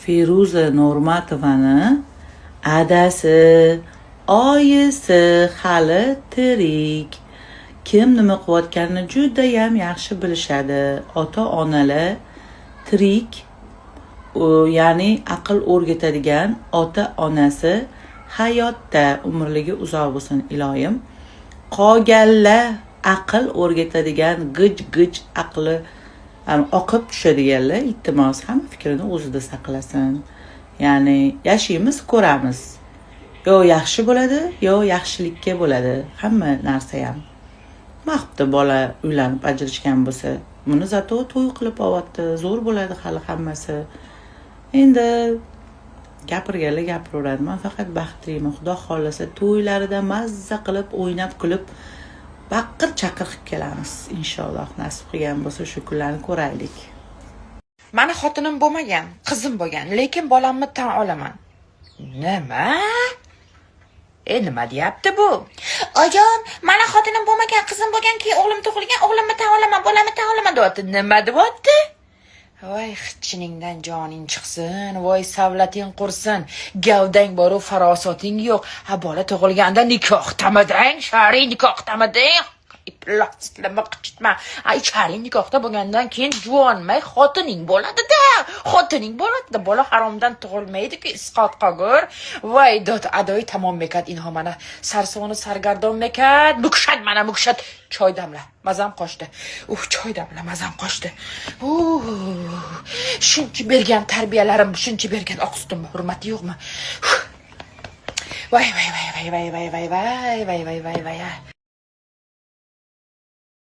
Feruza Normatovani adasi, oyisi hali tirik. Kim nima qilayotganini judayam yaxshi bilishadi. Ota onalar tirik, ya'ni aql o'rgatadigan ota onasi hayotda, umrligi uzoq bo'lsin, iloyim. Qolganlar aql o'rgatadigan g'ij g'ij aqli oqib tushadiganlar, iltimos, hamma fikrini o'zida saqlasin. Ya'ni yashaymiz, ko'ramiz. Yo yaxshi bo'ladi, yo yaxshilikka bo'ladi hamma narsa ham. Nima qilibdi bola uylanib ajrashgan bo'lsa? Buni зато to'y qilib olyapti, zo'r bo'ladi hali hammasi. Endi gapirganlar gapiraveradi. Man faqat baxt tilayman. Xudo xohlasa, to'ylarida mazza qilib, o'ynab kulib, baqir chaqir qilib kelamiz, inshaalloh. Nasib qilgan bo'lsa, shu kunlarni ko'raylik. Mani xotinim bo'lmagan, qizim bo'lgan, lekin bolamni tan olaman. Nima? E, nima deyapti bu? Ojon, mani xotinim bo'lmagan, qizim bo'lgan, keyin o'g'lim tug'ilgan, o'g'limni tan olaman, bolamni tan olaman deyapti. Nima deyapti? Voy, xichiningdan joning chiqsin, voy, savlating qursin. Gavdang boru, farosating yo'q. Ha, bola tug'ilganda nikohdamading, shar'iy nikohdamading? Iplastlama, qichitma. Ay, shar'iy nikohda bo'lgandan keyin juvonmay xotining bo'ladi-da. Xotining bo'ladi-da. Bola haromdan tug'ilmaydi-ku, isqot qogur. Voy, dod adoy tamom mekad inho mana sarsoni sargardon mekad. Mukshad mana, mukshad. Choy damla. Mazam qochdi. Choy damla, mazam qochdi. Shuncha bergan tarbiyalarim, shuncha bergan oq sutimni hurmati yo'qmi? Voy, voy, voy, voy, voy, voy, voy, voy, voy, voy, voy, voy.